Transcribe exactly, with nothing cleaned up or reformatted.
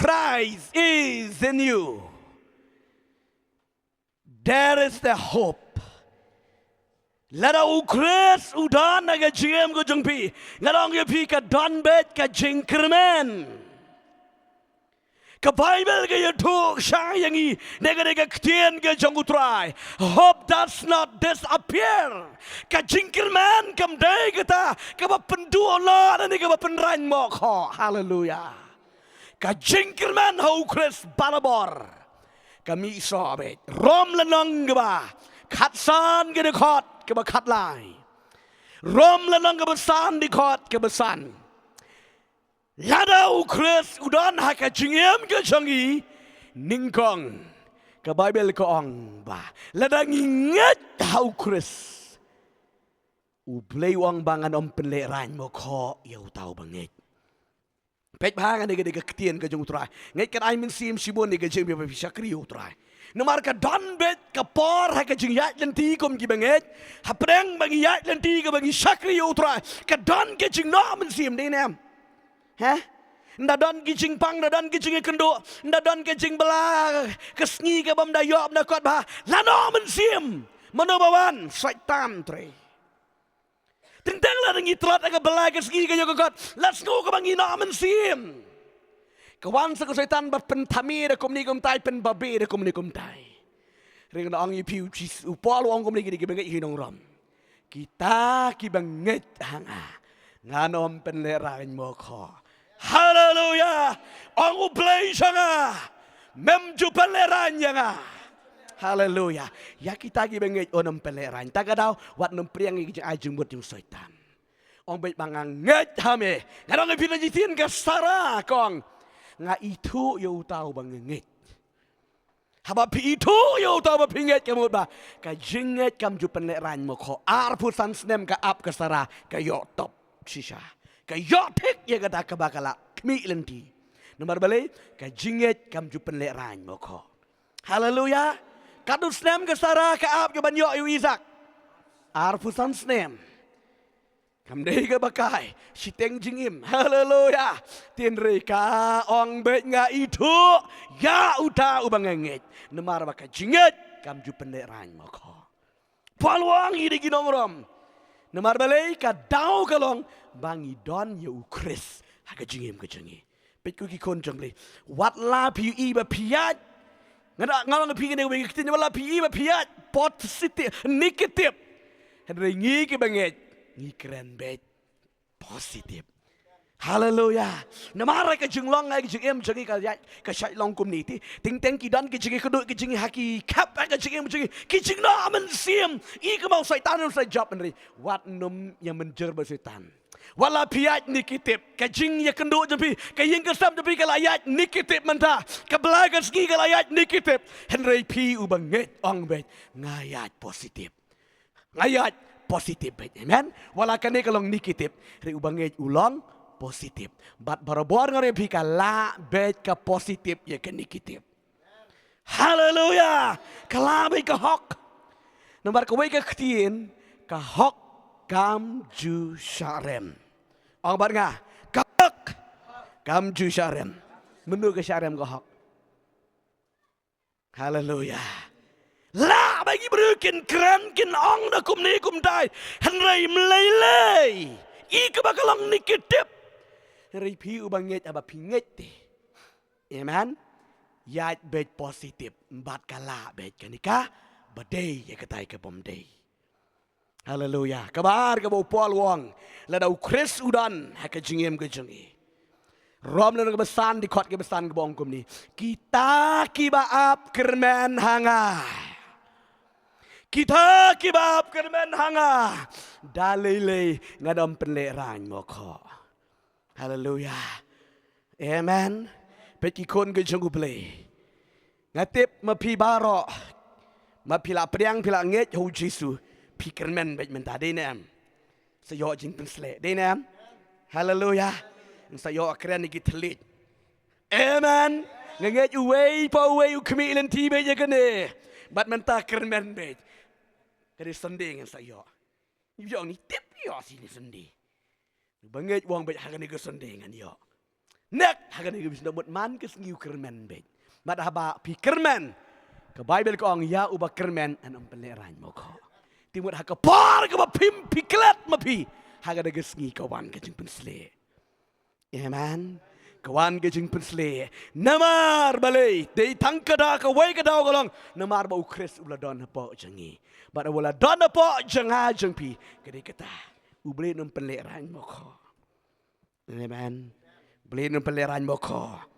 Christ is in you, there is the hope. Lada u Khrist u don ha ka jingim ka jong phi, nga ong ïa phi ka don beit ka jingkyrmen. Ka Baibl ka ïathuh sha ïa ngi, na ka dei ka ktien ka jong u Trai. Hope does not disappear. Ka jingkyrmen kam dei kata kaba pynduh noh lane kaba pynrang mo kho. Haleluya. Ka jingkyrmen ha u Khrist barabor ka mih soh beit. Rom lynnong kaba khatsan ka dkhot kaba khatlai. Rom lynnong kaba san dkhot kaba san. Lada u Khrist u don ha ka jingim ka jong ngi, nyngkong ka Baibl ka ong ba lada ngi ngeit ha u Khrist, u Blei u ong ba ngan ym pynlehraiñ mo kho ïa uta uba ngeit. Peit bha, nga dei ka, dei ka ktien ka jong u Trai. Ngeit kan ai mynsiem shibun ïa ka jingim ba phi shakri ïa u Trai. Namar ka don beit ka por ha ka jingïaid lynti kum ki bangeit. Hapdeng ba ngi ïaid lynti kaba ngi shakri ïa u Trai, ka don ka jingnoh mynsiem, dei ne em? He? Nda don ki jingpang, nda don ki jingïakynduh, nda don ka jingbylla ka sngi kaba ym da ïoh, ym da kot bha. La noh mynsiem. Mano ba wan? Soitan, trei. Teng teng la ngi tlot ha ka bylla ka sngi ka ïoh ka kot, la sngew kaba ngi noh mynsiem. Ka wan sa ka Soitan ba pynthame da kumne kumtai, pynbabe da kumne kumtai. Hynrei nga ong ïa phi, u Jis-, u Paul u ong kumne, ki dei ki bangeit, ki nong Rom. Kita ki bangeit ha nga, ngan ym pynlehraiñ mo kho. Haleluya. Ong u Blei sha nga, mem ju pynlehraiñ ïa nga. Haleluya. Ïa kita ki bangeit un ym pynlehraiñ. Ta ka daw wat nym pdiang ïa ki jingai jingmut jong u Soitan. Ong beit ba nga ngeit ha me. Nga ong ïa phi, na ka jingthied ka Sara ka ong, nga ithuh ïa uta uba nga ngeit. Haba phi ithuh ïa uta uba phi ngeit, ka mut ba ka jingngeit kam ju pynlehraiñ mo kho. Arphew san snem ka ap ka Sara, ka ïoh top shisha. Ka ïoh thik ïa kata kaba ka la khmih lynti. Namar balei? Ka jingngeit kam ju pynlehraiñ mo kho. Haleluya. Katno snem ka Sara ka ap kaban ïoh ïa u Isaak? Arphew san snem. Kam dei kaba kai shiteng jingim. Haleluya. Hynrei ka ong beit, nga ithuh ïa uta uba nga ngeit. Namar ba ka jingngeit kam ju pynlehraiñ mo kho. Paul u ong ïa ki nong Rom, namar balei? Ka daw ka long ba ngi don ïa u Khrist ha ka jingim ka jong ngi. Peit ko ki khun jong U Blei. Wat la phi ïohi ba phi ïaid, nga da, nga ong ïa phi kane kawei ka ktien, wat la phi ïohi ba phi ïaid positive, negative, hynrei ngi ki bangeit ngi kren beit positive. Haleluya. Namar ka jinglong, ka jingim jong ngi ka ïaid, ka shait long kumne te. Teng teng ki don ki jingïakynduh, ki jingïakhih khap ha ka jingim jong ngi, ki jingnoh mynsiem. I ka mut u Soitan un sa jop, hynrei wat nym ïa mynjur bad u Soitan. Wat la phi ïaid negative, ka jingïakynduh jong phi, ka ïing ka sem jong phi ka la ïaid negative mynta, ka bylla ka sngi ka la ïaid negative, hynrei phi uba ngeit, ong beit, nga ïaid positive. Nga ïaid positive beit. Amen. Wat la kane ka long negative, hynrei uba ngeit u long positive. Bad barabor nga ong ïa phi, ka lah beit ka positive ïa ka negative. Haleluya. Ka lah beit ka hok. Namar kawei ka ktien, ka hok kam ju shah rem. Ong bad nga, ka hok kam ju shah rem. Mano ka shah rem ka hok? Haleluya. Lah ba ki briew kin kren kin ong da kumne kumtai, hynrei ym lei lei. I kaba ka long negative. Hynrei phi uba ngeit, haba phi ngeit te, amen, ïaid beit positive, bad ka lah beit kane kaba dei ïa katai kabym dei. Haleluya. Kaba ar kaba u Paul u ong, lada u Khrist u don ha ka jingim ka jong ngi. Rom lynnong kaba san, dkhot kaba san kaba ong kumne, kita kiba ap kyrmen ha nga, kita kiba ap kyrmen ha nga, da lei lei ngan ym pynlehraiñ mo kho. Haleluya. Amen. Peit ki khun ki jong U Blei. Nga tip ma phi baroh, ma phi la pdiang, phi la ngeit ha U Jisu, phi kyrmen beit mynta, dei ne em? Sa ïoh jingpynshlur, dei ne em? Haleluya. Sa ïoh kren ïa ki thylliej. Amen. Nga ngeit uwei pa uwei u khmih lynti beit ïa kane. Bad mynta kyrmen beit. Ka dei Sunday ngan sa ïoh. Ïoh ngi tip ïoh shi ne Sunday. Ba ngeit u ong beit ha kane ka Sunday ngan ïoh. Nek ha kane ka bynta mut man ka sngi u kyrmen beit. Bad haba phi kyrmen, ka Baibl ka ong ïa uba kyrmen un ym pynlehraiñ mokho. Te mut ha ka por kaba phim phi klet ma phi, ha kane ka sngi ka wan ka jingpynshlei. Amen. Ka wan ka jingpynshlei. Namar balei? Dei tang ka daw, kawei ka daw ka long. Namar ba u Khrist u la don hapoh jong ngi. Bad u la don hapoh jong nga jong phi. Ka dei kata. U Blei un ym pynlehraiñ mokho. Amen. U Blei un ym pynlehraiñ mokho.